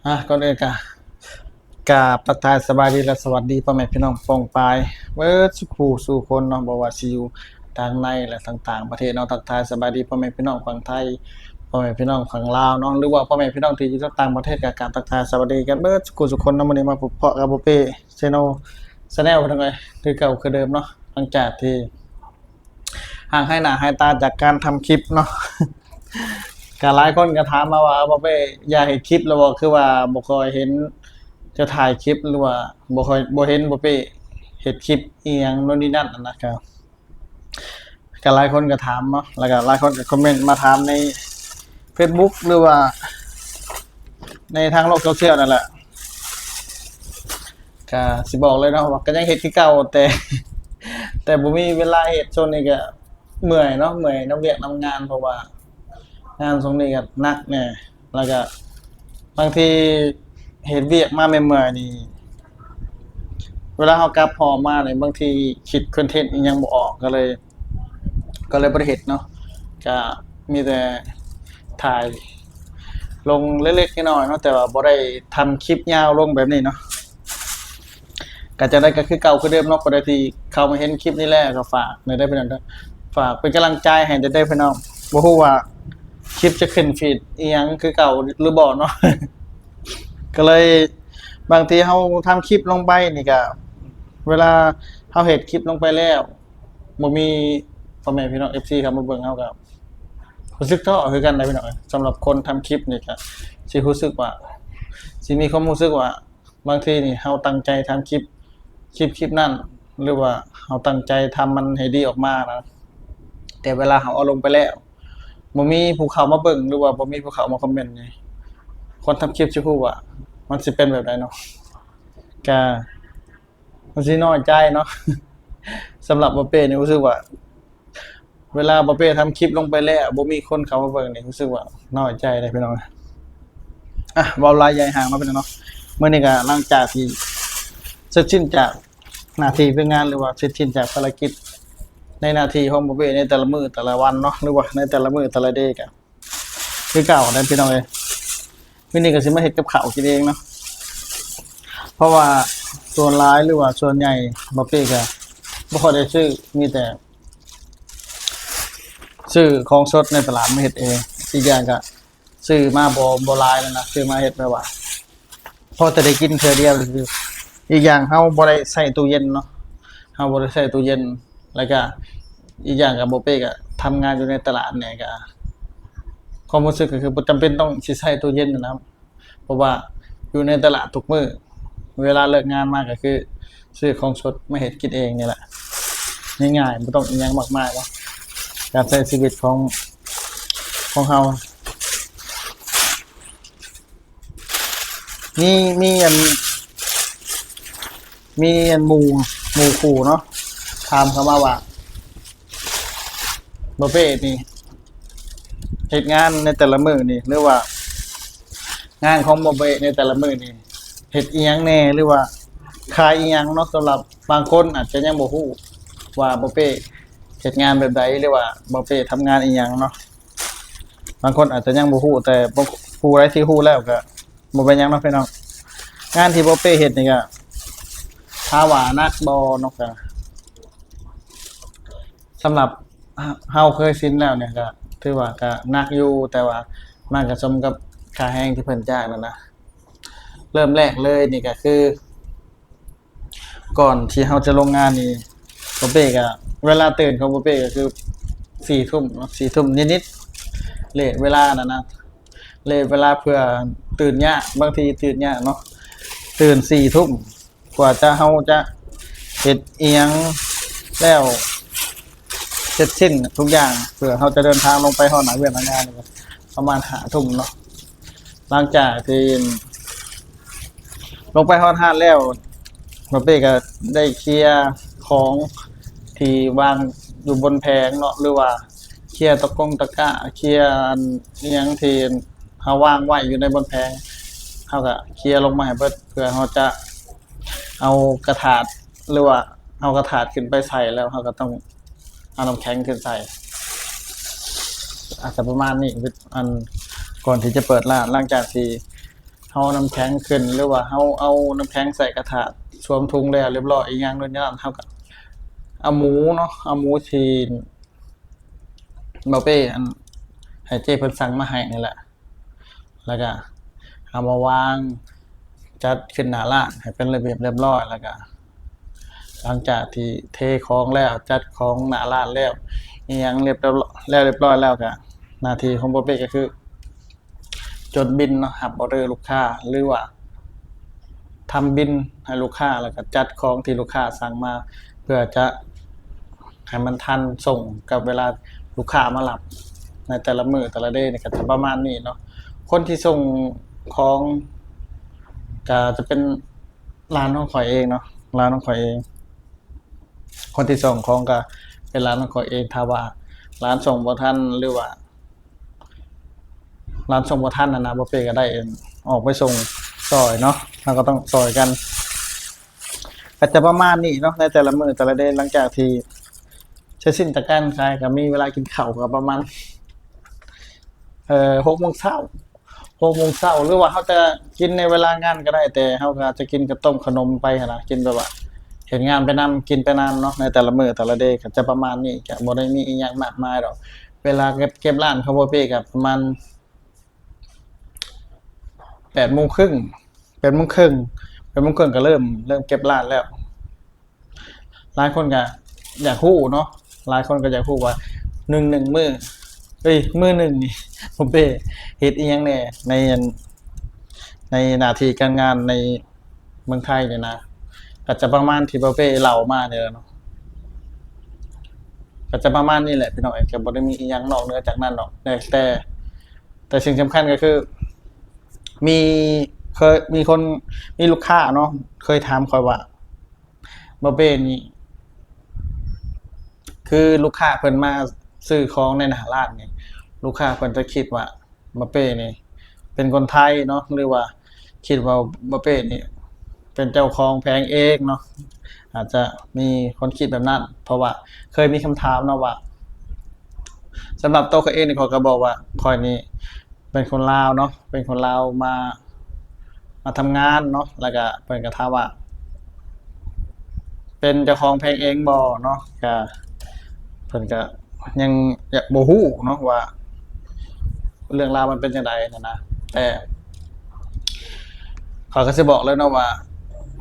ອ່ະ ກ່ອນອື່ນກະກາບທັກທາຍສະບາຍດີ ແລະ ສະຫວັດດີພໍ່ແມ່ພີ່ນ້ອງປ້ອງປາຍເບິດສູ່ຜູ້ສູ່ຄົນເນາະ, ບໍ່ວ່າຊິຢູ່ທາງໃນ ແລະ ທາງຕ່າງປະເທດເນາະ. ທັກທາຍສະບາຍດີພໍ່ແມ່ພີ່ນ້ອງຝັ່ງໄທ, ພໍ່ແມ່ພີ່ນ້ອງຝັ່ງລາວເນາະ, ຫຼືວ່າພໍ່ແມ່ພີ່ນ້ອງທີ່ຢູ່ທາງຕ່າງປະເທດ ກະກາບທັກທາຍສະຫວັດດີກັນເບິດສູ່ຜູ້ສູ່ຄົນເນາະ. ມື້ນີ້ມາພົບເພາະກັບບໍ່ເປ້ Channel Channel ພີ່ນ້ອງເອີຍ ຄືເກົ່າຄືເດີມເນາະ. ຫຼັງຈາກທີ່ຫ່າງຫາຍໜ້າຫາຍຕາຈາກການທຳຄລິບເນາະ ກະຫຼາຍຄົນກະຖາມມາວ່າ ບໍ່ເປ້ ຢ່າເຮັດຄລິບແລ້ວບໍ່? ຄືວ່າບໍ່ຄ່ອຍເຫັນເຈົ້າຖ່າຍຄລິບ ຫຼືວ່າບໍ່ຄ່ອຍ ບໍ່ເຫັນບໍ່ເປ້ເຮັດຄລິບອີ່ຫຍັງໂນ່ນນີ້ນັ້ນຫັ້ນນະ. ກະ ກະຫຼາຍຄົນກະຖາມເນາະ ແລ້ວກະຫຼາຍຄົນກະຄອມເມັນມາຖາມໃນ Facebook ຫຼືວ່າໃນທາງໂລກໂຊຊຽວນັ້ນແຫຼະ. ກະຊິບອກເລີຍເນາະວ່າກະຍັງເຮັດຄືເກົ່າ ແຕ່ ແຕ່ບໍ່ມີເວລາເຮັດ. ຊ່ວງນີ້ກະເມື່ອຍເນາະ ເມື່ອຍນຳວຽກນຳງານ ເພາະວ່າງານຊ່ວງນີ້ກະໜັກແດ່ ແລ້ວກະບາງທີເຮັດວຽກມາເມື່ອຍໆນີ້ ເວລາເຮົາກັບຫ້ອງມານີ້ ບາງທີຄິດຄອນເທັນອີ່ຫຍັງບໍ່ອອກ ກະເລີຍ ກະເລີຍບໍ່ໄດ້ເຮັດເນາະ. ກະມີແຕ່ຖ່າຍລົງເລັກໆນ້ອຍໆເນາະ ແຕ່ວ່າບໍ່ໄດ້ທຳຄລິບຍາວລົງແບບນີ້ເນາະ. ກະຈັ່ງໃດກະຄືເກົ່າຄືເດີມເນາະ, ຜູ້ໃດທີ່ເຂົ້າມາເຫັນຄລິບນີ້ແລ້ວກະຝາກແດ່ເດີພີ່ນ້ອງເດີ ຝາກເປັນກຳລັງໃຈໃຫ້ແດ່ເດີພີ່ນ້ອງ. ບໍ່ຮູ້ວ່າຄລິບຈະຂຶ້ນຟີດອີ່ຫຍັງຄືເກົ່າຫຼືບໍ່ເນາະ ກະເລີຍ ບາງທີເຮົາທຳຄລິບລົງໄປນີ້ກະ ເວລາເຮົາເຮັດຄລິບລົງໄປແລ້ວ ບໍ່ມີພໍ່ແມ່ພີ່ນ້ອງ ເອັຟຊີ ເຂົ້າມາເບິ່ງ ເຮົາກະຮູ້ສຶກທໍ້ຄືກັນນະພີ່ນ້ອງເອີຍ. ສຳລັບຄົນທຳຄລິບນີ້ກະຊິຮູ້ສຶກວ່າ ຊິມີຄວາມຮູ້ສຶກວ່າ ບາງທີນີ້ເຮົາຕັ້ງໃຈທຳຄລິບ ຄລິບ ຄລິບນັ້ນ ຫຼືວ່າເຮົາຕັ້ງໃຈທຳມັນໃຫ້ດີອອກມານະ, ແຕ່ເວລາເຮົາເອົາລົງໄປແລ້ວ ບໍ່ມີຜູ້ເຂົ້າມາເບິ່ງ ຫຼືວ່າບໍ່ມີຜູ້ເຂົ້າມາຄອມເມັນນີ້ ຄົນທຳຄລິບຊິຮູ້ວ່າມັນຊິເປັນແບບໃດເນາະ. ກະ ມັນຊິນ້ອຍໃຈເນາະ. ສຳລັບບໍ່ເປ້ນີ້ຮູ້ສຶກວ່າ ເວລາບໍ່ເປ້ທຳຄລິບລົງໄປແລ້ວ ບໍ່ມີຄົນເຂົ້າມາເບິ່ງນີ້ ຮູ້ສຶກວ່ານ້ອຍໃຈເດ້ພີ່ນ້ອງ. ອ່ະ ເວົ້າຫຼາຍໃຫຍ່ຫ່າງເນາະພີ່ນ້ອງເນາະ. ມື້ນີ້ກະຫຼັງຈາກທີ່ເສັດສິ້ນຈາກໜ້າທີ່ວຽກງານ ຫຼືວ່າເສັດສິ້ນຈາກພາລະກິດໃນໜ້າທີ່ຂອງບໍ່ເປ້ໃນແຕ່ລະມື້ແຕ່ລະວັນເນາະ ຫຼືວ່າໃນແຕ່ລະມື້ແຕ່ລະເດ ກະ ຄືເກົ່າແຫຼະພີ່ນ້ອງເອີຍ. ມື້ນີ້ກະຊິມາເຮັດກັບເຂົ້າກິນເອງເນາະ ເພາະວ່າສ່ວນຫຼາຍ ຫຼືວ່າສ່ວນໃຫຍ່ ບໍ່ເປ້ກະບໍ່ຄ່ອຍໄດ້ຊື້ ມີແຕ່ຊື້ຂອງສົດໃນຕະຫຼາດມາເຮັດເອງ. ອີກຢ່າງກະຊື້ມາບໍ່ ບໍ່ຫຼາຍແລ້ວນະ ຊື້ມາເຮັດແບບວ່າ ພໍແຕ່ໄດ້ກິນເທື່ອດຽວຊື່ໆ. ອີກຢ່າງເຮົາບໍ່ໄດ້ໃຊ້ຕູ້ເຢັນເນາະ ເຮົາບໍ່ໄດ້ໃຊ້ຕູ້ເຢັນ ແລ້ວກະອີກຢ່າງກະບໍ່ເປ້ກະທຳງານຢູ່ໃນຕະຫຼາດແດ່ ກະຄວາມຮູ້ສຶກກະຄືບໍ່ຈຳເປັນຕ້ອງຊິໃຊ້ຕູ້ເຢັນຫັ້ນນະ ເພາະວ່າຢູ່ໃນຕະຫຼາດທຸກມື້ ເວລາເລີກງານມາກະຄືຊື້ຂອງສົດມາເຮັດກິນເອງນີ້ແຫຼະ ງ່າຍໆ ບໍ່ຕ້ອງອີ່ຫຍັງມາກມາຍເນາະ ການໃຊ້ຊີວິດຂອງ ຂອງເຮົາ. ມີ ມີອັນ ມີອັນໝູ່ ໝູ່ຄູ່ເນາະ ຖາມເຂົ້າມາວ່າ ບໍ່ເປ້ນີ້ເຮັດງານໃນແຕ່ລະມື້ນີ້ ຫຼືວ່າງານຂອງບໍ່ເປ້ໃນແຕ່ລະມື້ນີ້ເຮັດອີ່ຫຍັງແດ່ ຫຼືວ່າຂາຍອີ່ຫຍັງເນາະ. ສຳລັບບາງຄົນອາດຈະຍັງບໍ່ຮູ້ວ່າບໍ່ເປ້ເຮັດງານແບບໃດ ຫຼືວ່າບໍ່ເປ້ທຳງານອີ່ຫຍັງເນາະ. ບາງຄົນອາດຈະຍັງບໍ່ຮູ້ ແຕ່ຜູ້ໃດທີ່ຮູ້ແລ້ວກະບໍ່ເປັນຫຍັງເນາະພີ່ນ້ອງ. ງານທີ່ບໍ່ເປ້ເຮັດນີ້ກະ ຖາມວ່າໜັກບໍ່ເນາະ ກະ ສຳລັບເຮົາເຄີຍຊິນແລ້ວນີ້ກະຖືວ່າກະໜັກຢູ່ ແຕ່ວ່າມັນກະສົມກັບຄ່າແຮງທີ່ເພິ່ນຈ້າງນັ້ນນະ. ເລີ່ມແລກເລີຍນີ້ກະຄື ກ່ອນທີ່ເຮົາຈະລົງງານນີ້ ບໍ່ເປ້ກະ ເວລາຕື່ນຂອງບໍ່ເປ້ກະຄືສີ່ທຸ່ມເນາະ ສີ່ທຸ່ມນິດໆ ເລດເວລານັ້ນນະ ເລດເວລາເພື່ອຕື່ນຍາກ ບາງທີຕື່ນຍາກເນາະ ຕື່ນສີ່ທຸ່ມ ກວ່າຈະ ເຮົາຈະເຮັດອີ່ຫຍັງແລ້ວ ເສັດສິ້ນທຸກຢ່າງ ເພື່ອເຮົາຈະເດີນທາງລົງໄປຮອດໜ້າວຽກໜ້າງານ ປະມານຫ້າທຸ່ມເນາະ. ຫຼັງຈາກທີ່ລົງໄປຮອດຮ້ານແລ້ວ ບ່າວເປ້ກະໄດ້ເຄຍຂອງທີ່ວາງຢູ່ບົນແຜງເນາະ ຫຼືວ່າເຄຍຕະກົງຕະກ້າ ເຄຍອັນອີ່ຫຍັງທີ່ເຮົາວາງໄວ້ຢູ່ໃນບົນແຜງ ເຮົາກະເຄຍລົງມາໃຫ້ເບິດ ເພື່ອເຮົາຈະເອົາກະຖາດ ຫຼືວ່າເອົາກະຖາດຂຶ້ນໄປໃສ່ ແລ້ວເຮົາກະຕ້ອງ ເອົານ້ຳແຂງຂຶ້ນໃສ່ ອາດຈະປະມານນີ້ ອັນ ກ່ອນທີ່ຈະເປີດຮ້ານ. ຫຼັງຈາກທີ່ ເຮົາເອົານ້ຳແຂງຂຶ້ນ ຫຼືວ່າເຮົາເອົານ້ຳແຂງໃສ່ກະທະ ສວມຖົງແລ້ວລຽບຮ້ອຍອີ່ຫຍັງໂດຍນັ້ນ ເຮົາກໍເອົາໝູເນາະ ເອົາໝູທີ່ບ່າວເປ້ອັນ ໃຫ້ເຈ້ເພິ່ນສັ່ງມາໃຫ້ນີ້ແຫຼະ ແລ້ວກະເອົາມາວາງຈັດຂຶ້ນໜ້າຮ້ານໃຫ້ເປັນລະບຽບລຽບຮ້ອຍ ແລ້ວກະຫຼັງຈາກທີ່ເທຂອງແລ້ວ ຈັດຂອງໜ້າຮ້ານແລ້ວ ອີ່ຫຍັງລຽບ ແລ້ວລຽບຮ້ອຍແລ້ວ ກະໜ້າທີ່ຂອງບ່າວເປ້ກໍຄື ຈົດບິນເນາະ ຮັບອໍເດີລູກຄ້າ ຫຼືວ່າທຳບິນໃຫ້ລູກຄ້າ ແລ້ວກໍຈັດຂອງທີ່ລູກຄ້າສັ່ງມາ ເພື່ອຈະໃຫ້ມັນທັນສົ່ງກັບເວລາລູກຄ້າມາຮັບໃນແຕ່ລະມື້ແຕ່ລະເດນີ້ ກໍຈະປະມານນີ້ເນາະ. ຄົນທີ່ສົ່ງຂອງກໍຈະເປັນຫຼານຂອງຂ້ອຍເອງເນາະ ຫຼານຂອງຂ້ອຍເອງ. ຄົນທີ່ສົ່ງຂອງກໍເປັນຫຼານຂອງຂ້ອຍເອງ. ຖ້າວ່າຫຼານສົ່ງບໍ່ທັນ ຫຼືວ່າ ຮ້ານສົ່ງບໍ່ທັນຫັ້ນນະ ບໍ່ເປ້ກໍໄດ້ອອກໄປສົ່ງຊ່ອຍເນາະ ເຮົາກໍຕ້ອງຊ່ອຍກັນ ກໍຈະປະມານນີ້ເນາະ ໃນແຕ່ລະມື້ແຕ່ລະເດ. ຫຼັງຈາກທີ່ເສັດສິ້ນຈາກການຂາຍ ກໍມີເວລາກິນເຂົ້າກໍປະມານ ເອີ ຫົກໂມງເຊົ້າ ຫົກໂມງເຊົ້າ ຫຼືວ່າເຮົາຈະກິນໃນເວລາງານກໍໄດ້ ແຕ່ເຮົາກໍອາດຈະກິນກັບຕົ້ມຂະໜົມໄປຫັ້ນນະ ກິນແບບວ່າເຮັດງານໄປນຳ ກິນໄປນຳເນາະ. ໃນແຕ່ລະມື້ແຕ່ລະເດກໍຈະປະມານນີ້ ກໍບໍ່ໄດ້ມີອີ່ຫຍັງມາກມາຍດອກ. ເວລາເກັບ ເກັບຮ້ານຂອງບໍ່ເປ້ກໍປະມານແປດໂມງເຄິ່ງ ແປດໂມງເຄິ່ງ ແປດໂມງເຄິ່ງກໍເລີ່ມ ເລີ່ມເກັບຮ້ານແລ້ວ. ຫຼາຍຄົນກໍຢາກຮູ້ເນາະ ຫຼາຍຄົນກໍຢາກຮູ້ວ່າໜຶ່ງ ໜຶ່ງມື້ ເອີຍ ມື້ໜຶ່ງນີ້ ບໍ່ເປ້ເຮັດອີ່ຫຍັງແດ່ ໃນອັນ ໃນໜ້າທີ່ການງານໃນ ເມືອງໄທນີ້ນະ ກໍຈະປະມານທີ່ບໍ່ເປ້ເລົ່າມານີ້ແຫຼະເນາະ ກໍຈະປະມານນີ້ແຫຼະພີ່ນ້ອງເອີຍ. ກໍບໍ່ໄດ້ມີອີ່ຫຍັງນອກເໜືອຈາກນັ້ນດອກ ແຕ່ ແຕ່ ແຕ່ສິ່ງສຳຄັນກໍຄື ມີ ເຄີຍມີຄົນ ມີລູກຄ້າເນາະ ເຄີຍຖາມຂ້ອຍວ່າ ບໍ່ເປ້ນີ້ ຄືລູກຄ້າເພິ່ນມາຊື້ຂອງໃນໜ້າຮ້ານນີ້ ລູກຄ້າເພິ່ນຈະຄິດວ່າ ບໍ່ເປ້ນີ້ເປັນຄົນໄທເນາະ ຫຼືວ່າຄິດວ່າບໍ່ເປ້ນີ້ເປັນເຈົ້າຂອງແຜງເອງເນາະ ອາດຈະມີຄົນຄິດແບບນັ້ນ. ເພາະວ່າເຄີຍມີຄຳຖາມເນາະວ່າ ສຳລັບໂຕຂ້ອຍເອງນີ້ ຂ້ອຍກໍບອກວ່າຂ້ອຍນີ້ເປັນຄົນລາວເນາະ ເປັນຄົນລາວມາ ມາທຳງານເນາະ ແລ້ວກະເພິ່ນກະຖາມວ່າ ເປັນເຈົ້າຂອງແຜງເອງບໍ່ເນາະ ກະເພິ່ນກະຍັງຢາກບໍ່ຮູ້ເນາະວ່າເລື່ອງລາວມັນເປັນຈັ່ງໃດຫັ້ນນະ. ແຕ່ຂ້ອຍກໍຊິບອກເລີຍເນາະວ່າ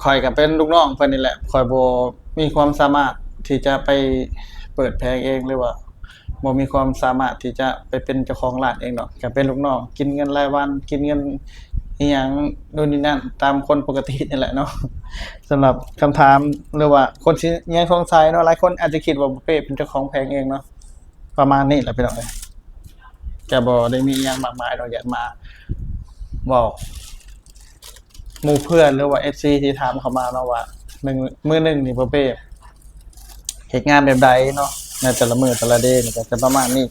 ຂ້ອຍກໍເປັນລູກນ້ອງເພິ່ນນີ້ແຫຼະ ຂ້ອຍບໍ່ມີຄວາມສາມາດທີ່ຈະໄປເປີດແຜງເອງ ຫຼືວ່າ ບໍ່ມີຄວາມສາມາດທີ່ຈະໄປເປັນເຈົ້າຂອງຮ້ານເອງດອກ ກໍເປັນລູກນ້ອງ ກິນເງິນລາຍວັນ ກິນເງິນອີ່ຫຍັງໂນ່ນນີ້ນັ້ນ ຕາມຄົນປົກກະຕິນີ້ແຫຼະເນາະ. ສຳລັບຄຳຖາມ ຫຼືວ່າຄົນທີ່ຍັງສົງໄສເນາະ ຫຼາຍຄົນອາດຈະຄິດວ່າບໍ່ເປ້ເປັນເຈົ້າຂອງແຜງເອງເນາະ ປະມານນີ້ແຫຼະພີ່ນ້ອງເອີຍ. ກໍບໍ່ໄດ້ມີຫຍັງມາກມາຍດອກ ຢາກມາບອກ ໝູ່ເພື່ອນ ຫຼືວ່າເອັຟຊີທີ່ຖາມເຂົ້າມາເນາະວ່າ ໜຶ່ງ ມື້ໜຶ່ງນີ້ບໍ່ເປ້ເຮັດງານແບບໃດເນາະ ໃນແຕ່ລະມື້ແຕ່ລະເດນີ້ ກໍຈະປະມານນີ້.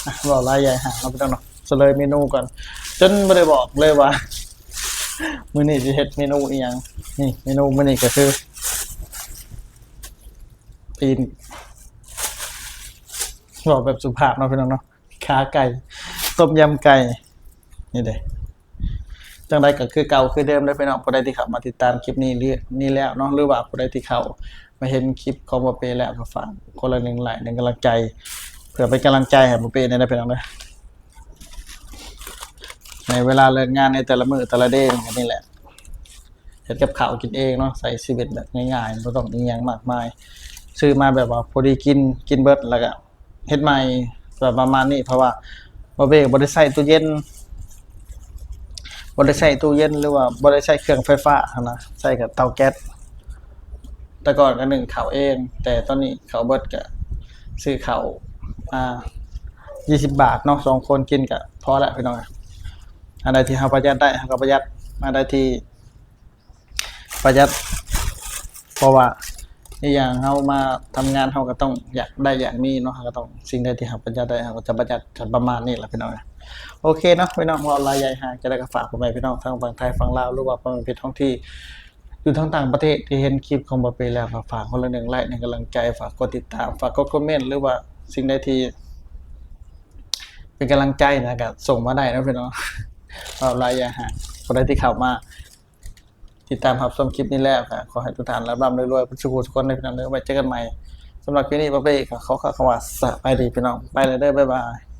ອ່ະ ເວົ້າຫຼາຍຢາຍຫາງເນາະພີ່ນ້ອງເນາະ ສະເລີຍເມນູກ່ອນ ຈົນບໍ່ໄດ້ບອກເລີຍວ່າມື້ນີ້ຊິເຮັດເມນູອີ່ຫຍັງ. ນີ້ເມນູມື້ນີ້ກໍຄື ຕີນ ເວົ້າແບບສຸພາບເນາະພີ່ນ້ອງເນາະ ຂາໄກ່ ຕົ້ມຍຳໄກ່ ນີ້ເດ້. ຈັ່ງໃດກໍຄືເກົ່າຄືເດີມເດີພີ່ນ້ອງ ຜູ້ໃດທີ່ເຂົ້າມາຕິດຕາມຄລິບນີ້ ນີ້ແລ້ວເນາະ ຫຼືວ່າຜູ້ໃດທີ່ເຂົ້າມາເຫັນຄລິບຂອງບໍ່ເປ້ແລ້ວ ກໍຝາກຄົນລະໜຶ່ງໄລ້ ໜຶ່ງກຳລັງໃຈ ເພື່ອເປັນກຳລັງໃຈໃຫ້ບໍ່ເປ້ແດ່ເດີພີ່ນ້ອງເດີ. ໃນເວລາເລີກງານໃນແຕ່ລະມື້ແຕ່ລະເດນີ້ແຫຼະ ເຮັດກັບເຂົ້າກິນເອງເນາະ ໃຊ້ຊີວິດແບບງ່າຍໆ ບໍ່ຕ້ອງອີ່ຫຍັງມາກມາຍ ຊື້ມາແບບວ່າພໍດີກິນ ກິນເບິດ ແລ້ວກໍເຮັດໃໝ່ ແບບປະມານນີ້. ເພາະວ່າບໍ່ເປ້ບໍ່ໄດ້ໃຊ້ຕູ້ເຢັນ ບໍ່ໄດ້ໃຊ້ຕູ້ເຢັນ ຫຼືວ່າບໍ່ໄດ້ໃຊ້ເຄື່ອງໄຟຟ້າຫັ້ນນະ ໃຊ້ກັບເຕົາແກັສ. ແຕ່ກ່ອນກໍໜຶ້ງເຂົ້າເອງ ແຕ່ຕອນນີ້ເຂົ້າເບິດ ກໍຊື້ເຂົ້າ ອ່າ ຊາວບາດເນາະ ສອງຄົນກິນກໍພໍແລ້ວພີ່ນ້ອງ. ອັນໃດທີ່ເຮົາປະຢັດໄດ້ ເຮົາກໍປະຢັດ ອັນໃດທີ່ ປະຢັດ ເພາະວ່າອີກຢ່າງເຮົາມາທຳງານ ເຮົາກໍຕ້ອງຢາກໄດ້ຢາກມີເນາະ ເຮົາກໍຕ້ອງ ສິ່ງໃດທີ່ເຮົາປະຢັດໄດ້ ເຮົາກໍຈະປະຢັດ ກໍປະມານນີ້ແຫຼະພີ່ນ້ອງ. ໂອເຄເນາະພີ່ນ້ອງ ເວົ້າຫຼາຍຢາຍຫາງ ຈັ່ງໃດກໍຝາກພໍ່ແມ່ພີ່ນ້ອງທັງຝັ່ງໄທຝັ່ງລາວ ຫຼືວ່າພໍ່ແມ່ພີ່ນ້ອງທີ່ຢູ່ທາງຕ່າງປະເທດ ທີ່ເຫັນຄລິບຂອງບໍ່ເປ້ແລ້ວ ກໍຝາກຄົນລະໜຶ່ງໄລ້ ໜຶ່ງກຳລັງໃຈ ຝາກກົດຕິດຕາມ ຝາກກົດຄອມເມັນ ຫຼືວ່າສິ່ງໃດທີ່ ເປັນກຳລັງໃຈນະ ກໍສົ່ງມາໄດ້ເນາະພີ່ນ້ອງ. ເວົ້າຫຼາຍຢ່າຫາງ ຜູ້ໃດທີ່ເຂົ້າມາຕິດຕາມຮັບຊົມຄລິບນີ້ແລ້ວ ກໍຂໍໃຫ້ທຸກທ່ານລ່ຳໆລວຍໆ ເບິດສູ່ຜູ້ທຸກຄົນເດີພີ່ນ້ອງເດີ. ໄວ້ເຈີກັນໃໝ່. ສຳລັບຄລິບນີ້ ປາເປ້ກໍຂໍກ່າວຄຳວ່າສະບາຍດີພີ່ນ້ອງ. ໄປແລ້ວເດີ ບາຍບາຍ.